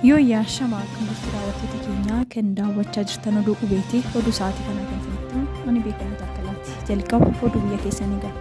Yooyyaa shamaa akkam jirtu daawwattoota keenya kan daawwachaa jirtan oduu qubeeti oduu sa'aatii kanaa kan isinitti ani beekamu takkalaati jalqaba oduu biyya keessanii gara.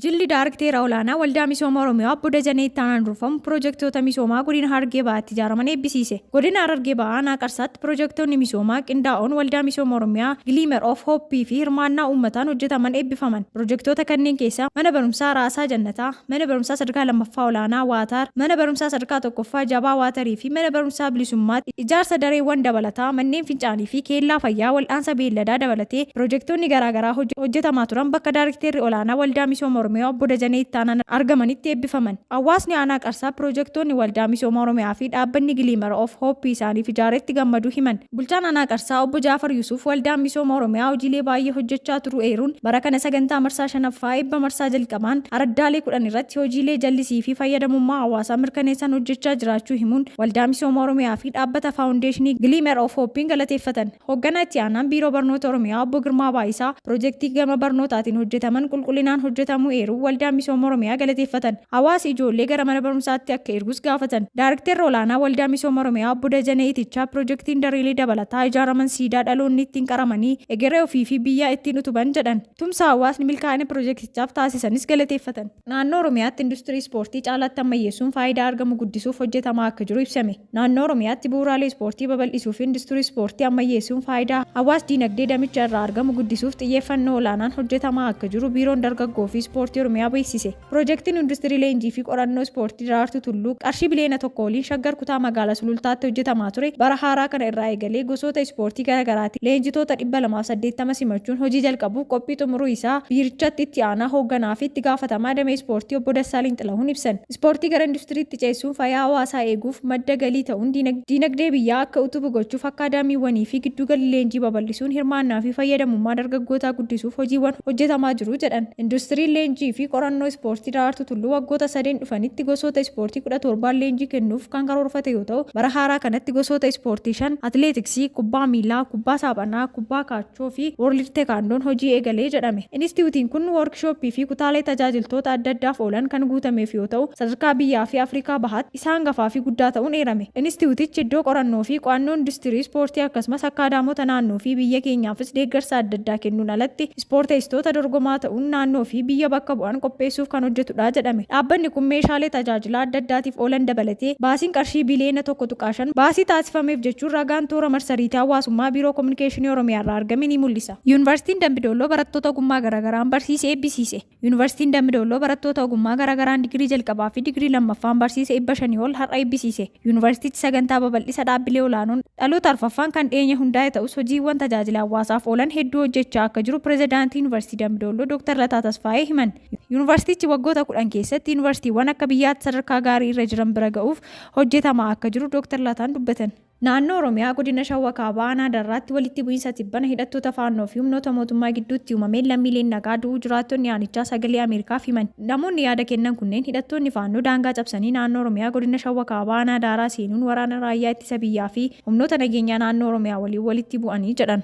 Jilli Daarikteera Olaanaa Waldaa Misooma Oromiyaa Obbo Dajanee Ittaanaan durfamu pirojektoota misoomaa Godina Harargee Bahaatti ijaaraman eebbisiise. Godina Harargee Bahaa Aanaa Qarsaatti pirojektoonni misoomaa qindaa'oon Waldaa Misooma Oromiyaa, Glimmer of Hope fi hirmaannaa uummataan hojjetaman eebbifaman. Pirojektoota kanneen keessaa Mana Barumsaa Raasaa Jannataa, Mana Barumsaa Sadarkaa 2ffaa Olaanaa Waataar, Mana Barumsaa Sadarkaa 1ffaa Jabaa Waatarii fi Mana Barumsaa Bilisummaatti ijaarsa dareewwan dabalataa, manneen fincaanii fi keellaa fayyaa wal'aansa beelladaa dabalatee pirojektoonni garaagaraa hojjetamaa turan bakka Daarikteerri Olaanaa Waldaa Misooma Oromiyaa Obbo Dajanee Ittaanaan argamanitti eebbifaman. Hawaasni Aanaa Qarsaa pirojektoonni Waldaa Misooma Oromiyaa fi dhaabbanni Glimmer of Hope isaaniif ijaaretti gammaduu himan. Bulchaan Aanaa Qarsaa Obbo Jaafar Yusuuf Waldaan Misooma Oromiyaa hojiilee baay'ee hojjechaa turuu eeruun, bara kana sagantaa marsaa 5ffaa eebba marsaa jalqabaan araddaalee 10 irratti hojiilee jallisii fi fayyadamummaa hawaasaa mirkaneessan hojjechaa jiraachuu himuun Waldaa Misooma Oromiyaa fi Dhaabbata Faawundeeshinii Glimmer of Hope'n galateeffatan. Hogganaa Itti Aanaan Biiroo Barnoota Oromiyaa Obbo Girmaa Baayisaa pirojektii gama barnootaatiin hojjetaman qulqullinaan hojjetamuu eeruun Waldaan Misooma Oromiyaa galateeffatan. Hawaasi ijoollee gara mana barumsaatti akka ergus gaafatan. Daarikterri Olaanaa Waldaa Misooma Oromiyaa Obbo Dajanee Itichaa pirojektiin dareelee dabalataa ijaaraman siidaa dhaloonni ittiin qaramanii egeree ofii fi biyyaa ittiin utuban jedhan. Tumsa hawaasni milkaa'ina pirojektichaaf taasisanis galateeffatan. Naannoo Oromiyaatti industirii ispoortii caalaatti ammayyeessuun faayidaa argamu guddisuuf hojjetamaa akka jiru ibsame. Naannoo Oromiyaatti bu'uuraalee ispoortii babal'isuu fi industirii ispoortii ammayyeessuun faayidaa hawaas diinagdee damicha irraa argamu guddisuuf xiyyeeffannoo olaanaan hojjetamaa akka jiru Biiroon Dargaggoo fi Ispoortii Oromiyaa beeksise. Pirojektiin Industirii Leenjii fi Qorannoo Ispoortii Daraartuu Tulluu qarshii biliyoona 1 oliin Shaggar Kutaa Magaalaa Sulultaatti hojjetamaa ture bara haaraa kana irraa eegalee gosoota ispoortii gara garaatiin leenjitoota 280 simachuun hojii jalqabuuf qophii xumuruu isaa Biirichatti Itti Aanaa Hoogganaa fi Itti Gaafatamaa Damee Ispoortii Obbo Dassaaleny Xilahuun ibsan. Ispoortii gara industiriitti ceesisuun fayyaa hawaasaa eeguuf, madda galii ta'uun diinagdee biyyaa akka utubu gochuuf akkaadaamiiwwanii fi gidduugalli leenjii babal'isuun hirmaannaa fi fayyadamummaa dargaggootaa guddisuuf hojiiwwan hojjetamaa jiru jedhan. Industiriin leenjii fi qorannoo ispoortii Daraartuu Tulluu waggoota sadeen dhufanitti gosoota ispoortii 17n leenjii kennuuf kan karoorfate yoo ta'u, bara haaraa kanatti gosoota ispoortii 5, Atileetiksii, Kubbaa Miilaa, Kubbaa Saaphanaa, Kubbaa Kaachoo, fi World Tekaandoon hojii eegale jedhame. Inistiyuutiin kun woorkishooppii fi kutaalee tajaajiltoota adda addaaf oolan kan guutameef yoo ta'u, sadarkaa biyyaa fi Afrikaa Bahaatti isa hangafaa fi guddaa ta'uun eerame. Inistiyuutichi iddoo qorannoo fi qo'annoo industirii ispoortii akkasumas akkaadaamota naannoo fi biyya keenyaafis deeggarsa adda addaa kennuun alatti ispoorteessitoota dorgomaa ta'uun naannoo fi biyya bakka bu'an qopheessuuf kan hojjetudha jedhame. Dhaabbanni kun meeshaalee tajaajilaa adda addaatiif oolan dabalatee baasiin qarshii biliyoona 1.5 baasii taasifameef jechuun ragaan toora marsariitii hawaasummaa Biiroo Kominikeeshinii Oromiyaarraa argame ni mul'isa. Yuunivarsiitiin Dambi Doolloo barattoota ogummaa garagaraan barsiise eebbisiise. Yuunivarsiitiin Dambi Doolloo barattoota ogummaa garagaraan digirii jalqabaa fi digirii lammaffaan barsiise 500 ol har'a eebbisiise. Yuunivarsiitichi sagantaa babal'isa dhaabbilee olaanoon dhaloota arfaffaan kan dhiyeenya hundaa'e ta'us hojiiwwan tajaajila hawaasaaf oolan hedduu hojjechaa akka jiru Pirezidaantii Yuunivarsiitii Dambi Doolloo Dooktar Lataa Tasfaayee himan. Yuunivarsiitichi waggoota 10 keessatti yuunivarsiitiiwwan akka biyyaatti sadarkaa gaarii irra jiran bira ga'uuf hojjetamaa akka jiru Dooktar Lataan dubbatan. Naannoo Oromiyaa Godina Shawwa Kaabaa Aanaa Darraatti walitti bu'iinsa tibbana hidhattoota Faannoo fi humnoota mootummaa gidduutti uumameen lammiileen nagaa du'uu jiraattonni aanichaa Sagalee Ameerikaaf himan. Namoonni yaada kennan kunneen hidhattoonni Faannoo daangaa cabsanii naannoo Oromiyaa Godina Shawwa Kaabaa Aanaa Daaraa seenuun waraana raayyaa ittisa biyyaa fi humnoota nageenyaa naannoo Oromiyaa waliin walitti bu'anii jedhan.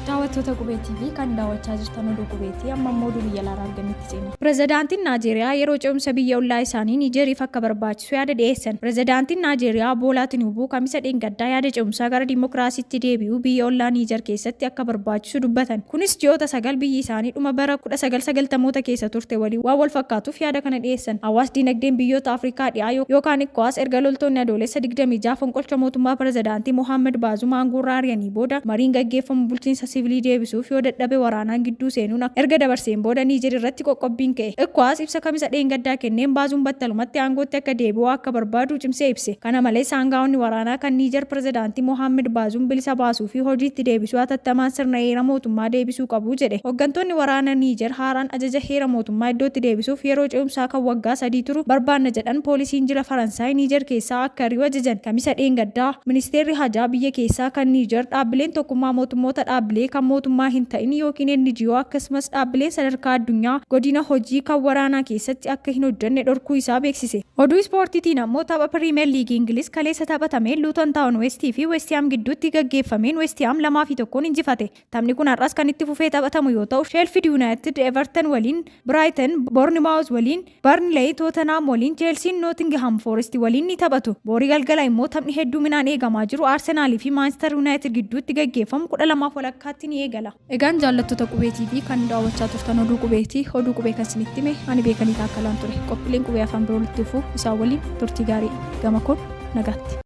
Daawwattoota Qubee TV kan daawwachaa jirtan oduu Qubeeti. Amma immoo oduu biyya alaarraa argannetti ceena. Pirezidaantiin Naajeeriyaa yeroo ce'umsa biyya ollaa isaanii Niijeeriif akka barbaachisu yaada dhiyeessan. Pirezidaantiin Naajeeriyaa Boolaa Tinuubuu Kamisa dheengaddaa yaada ce'umsaa gara dimokiraasiitti deebi'uu biyya ollaa Niijer keessatti akka barbaachisu dubbatan. Kunis ji'oota sagal biyyi isaanii dhuma bara 1990moota keessa turte waliin waan wal fakkaatuuf yaada kana dhiyeessan. Hawaas diinagdeen biyyoota Afrikaa Dhihaa yookaan Ecowas erga loltoonni Adoolessa 26 fonqolcha mootummaa pirezidaantii Mohaammad Baazuum aangoorraa ari'anii booda mariin gaggeeffamu bulchiinsa sivilii deebisuuf yoo dadhabe waraanaan gidduu seenuun erga dabarseen booda Niijer irratti qoqqobbiin ka'e. Ecowas ibsa Kamisa dheengaddaa kenneen Baazuum battalumatti aangootti akka deebi'u akka barbaadu cimsee ibse. Kana malees aangaa'onni waraanaa kan Niijer pirezidaantii Mohaammad Baazuum bilisa baasuu fi hojiitti deebisuu hatattamaan sirna heera mootummaa deebisuu qabu jedhe. Hoggantoonni waraana Niijer haaraan ajaja heera mootummaa iddootti deebisuuf yeroo ce'umsaa kan waggaa sadii turu barbaanna jedhan poolisiin jila Faransaay Niijer keessaa akka ari'u ajajan. Kamisa dheengaddaa, Ministeerri Hajaa biyya keessaa kan Niijer dhaabbileen Tokkummaa Mootummoota dhaabbilee kan mootummaa hin ta'in yookiin NGO akkasumas dhaabbileen sadarkaa addunyaa godina hojii kan waraanaa keessatti akka hin hojjenne dhorkuu isaa beeksise. Oduu ispoortiitiin ammoo tapha Piriimeer Liigii Ingiliz kaleessa taphatameen Luuton Taawun Weestii fi Weestihaam gidduutti gaggeeffameen Weestihaam 2 fi 1n injifate. Taphni kun har'as kan itti fufee taphatamu yoo ta'u, Sheelfiid Yuunaayitid Everton waliin, Biraayiten Boornimaawuz waliin, Barnley Tootenaam waliin, Cheelsiin Nootingihaam Foorest waliin ni taphatu. Boorii galgala immoo taphni hedduminaan eegamaa jiru Arsenaalii fi Maanchister Yuunaayitid gidduutti gaggeeffamu 12:30tti ni eegala. Egaan jaallattoota qubeetii fi kan daawwachaa turtan oduu qubeetii. Oduu qubee kan isinitti hime ani Beekanii Taakkalaan ture. Qophiileen qubee afaan biroo itti fufuu isaan waliin turtii gaarii, gama koon nagaatti.